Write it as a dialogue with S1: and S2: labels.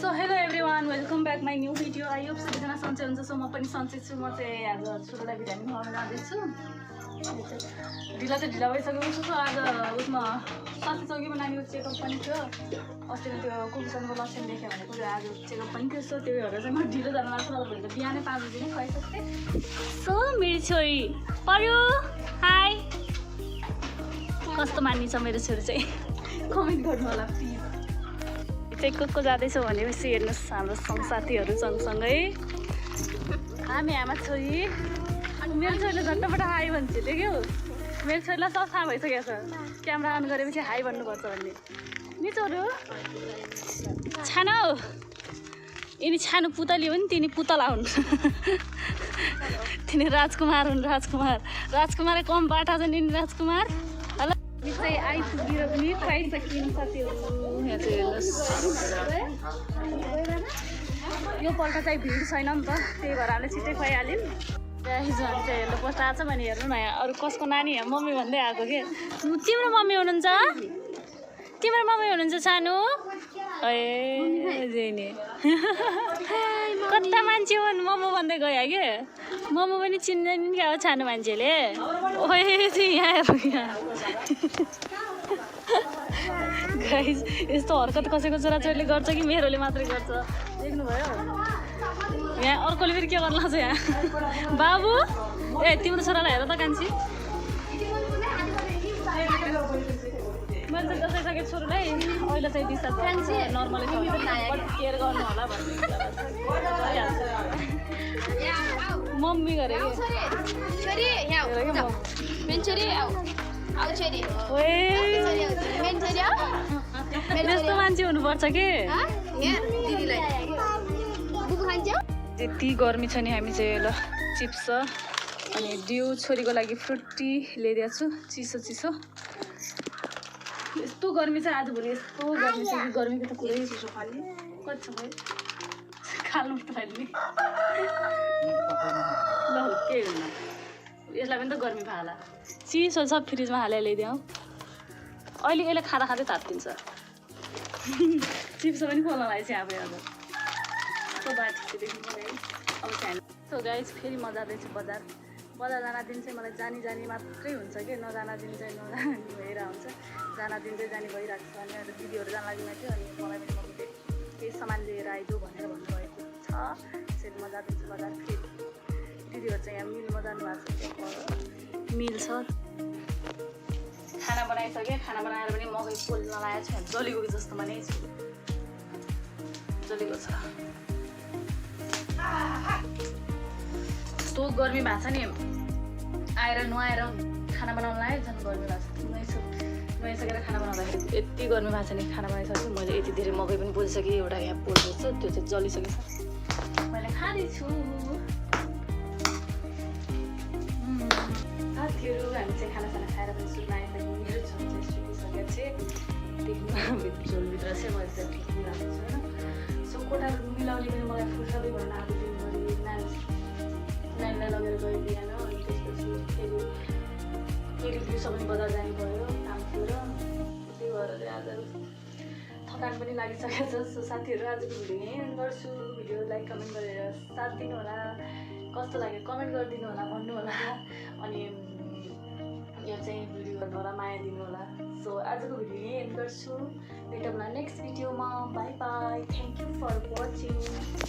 S1: so hello everyone welcome back my new video I hope सबैजना सन्चै हुन्छ so म पनि सन्चै छु म चाहिँ आज छोरोलाई भिटामिन खुवाउन जाँदैछु ढिला चाहिँ ढिला भइसकेको छु सो आज उसमा साथी चौकीमा नानीको चेकअप पनि थियो अस्तिको त्यो कुपोषणको लक्षण देख्यो भनेको आज चेकअप पनि थियो सो त्यो भएर चाहिँ म ढिलो जान लाग्छ र भोलि त बिहानै 5 बजी नै खुवाइसकेँ सो मेरो छोरी पर्यो हाई कस्तो मान्ने छ मेरो छोरी चाहिँ कमेन्ट गर्नु होला प्लिज चाहिँ को जाँदैछौँ भनेपछि हेर्नुहोस् हाम्रो साथीहरू सँगसँगै हामी आमा छोरी मेरो छोरीले झट्टपट हाई भन्छ त्यो क्या मेरो छोरीलाई सब थाहा भइसकेको छ क्यामेरा अन गरेपछि हाई भन्नुपर्छ भन्ने नि छोरो छानो यिनी छानो पुतली हो नि तिनी पुतला हुन् तिनी राजकुमार हुन् राजकुमार कम बाटा छ नि राजकुमार चाहिँ आइपुगेर पनि खुवाइसकिन् साथीहरू यहाँ चाहिँ हेर्नुहोस् योपल्ट चाहिँ भिड छैन नि त त्यही भएर हामीले छिट्टै खुवाइहाल्यौँ हिजो हामी चाहिँ हेर्नु पोस्ट आएको छ भने हेर्नु न यहाँ अरू कसको नानी यहाँ मम्मी भन्दै आएको के तिम्रो मम्मी हुनुहुन्छ सानो ए नि कता मान्छे हुन् मोमो भन्दै गयो के मोमो पनि चिन्दैन क्या हो सानो मान्छेले ओए चाहिँ यहाँ गाइस यस्तो हरकत कसैको छोराछोरीले गर्छ कि मेरोले मात्रै गर्छ देख्नुभयो यहाँ अर्कोले फेरि के गर्नु लाग्छ यहाँ बाबु ए तिम्रो छोरालाई हेर त कान्छी मैले चाहिँ दसैँसकेको छोरीलाई अहिले चाहिँ डिस्चार्ज नर्मली केयर गर्नु होला भन्ने मम्मी गरे यस्तो मान्छे हुनुपर्छ के यति गर्मी छ नि हामी चाहिँ ल चिप्स अनि डिउ छोरीको लागि फ्रुटी ल्याइदिएको छु चिसो यस्तो गर्मी छ आजभोलि यस्तो गर्मी छ कि गर्मीको त कुरै चिसो खाने कति छ भाइ खानु पर्छ नि ल केही हुन्न यसलाई पनि त गर्मी फाला चिसो छ फ्रिजमा हालेर ल्याइदिउँ अहिले यसले खाँदा तात्तिन्छ चिप्स पनि खोल्न लागेको छ आफै अब यस्तो बाटोदेखि अब चाहिँ सो गाइस फेरि म जाँदैछु बजार जान दिन चाहिँ मलाई जानी मात्रै हुन्छ कि नजाना दिन चाहिँ नजानी भएर हुन्छ जाना दिन चाहिँ जानी भइरहेको छ अनि दिदीहरू जान लागिमा थियो अनि मलाई पनि मम्मीले केही सामान लिएर आइजो भनेर भन्नुभएको छ त्यसरी म जाँदैछु बजार फेरि दिदीहरू चाहिँ यहाँ मिलमा जानुभएको छ मिल छ खाना बनाइसकेँ खाना बनाएर पनि मकै पोल्न लगाएको छु जलेको जस्तो पनि जलेको छ यस्तो गर्मी भएको छ नि आएर नुहाएर खाना बनाउन लाग्यो झन् गर्मी लाग्छ नुहाइसकेर खाना बनाउँदाखेरि यति गर्मी भएको छ नि खाना बनाइसकेँ मैले यति धेरै मकै पनि पोलिसकेँ एउटा यहाँ पोल्दैछ त्यो चाहिँ जलिसकेको छ मैले खाँदैछु साथीहरू हामी चाहिँ खानासाना खाएर पनि सुत्न आइसक्यो मेरो छोरी चाहिँ सुतिसकेको चाहिँ देख्नु झोलभित्र चाहिँ मैले चाहिँ ठिकिरहेको छु होइन सो कोठा मिलाउने पनि मलाई फुर्सदै भएन आज दिनभरि नानीलाई लगेर गयो बिहान अनि त्यसपछि फेरि दिउँसो पनि बजार जानु पऱ्यो काम थियो र त्यही भएर चाहिँ आज थकान पनि लागिसकेको छ सो साथीहरू आजको भिडियो यहीँ एन्ड गर्छु भिडियो लाइक कमेन्ट गरेर साथ दिनु होला कस्तो लाग्यो कमेन्ट गरिदिनु होला भन्नु होला अनि यो चाहिँ भिडियो गर्नु होला माया दिनु होला सो आजको भिडियो यहीँ एन्ड गर्छु भेटौँला नेक्स्ट भिडियोमा bye bye thank you for watching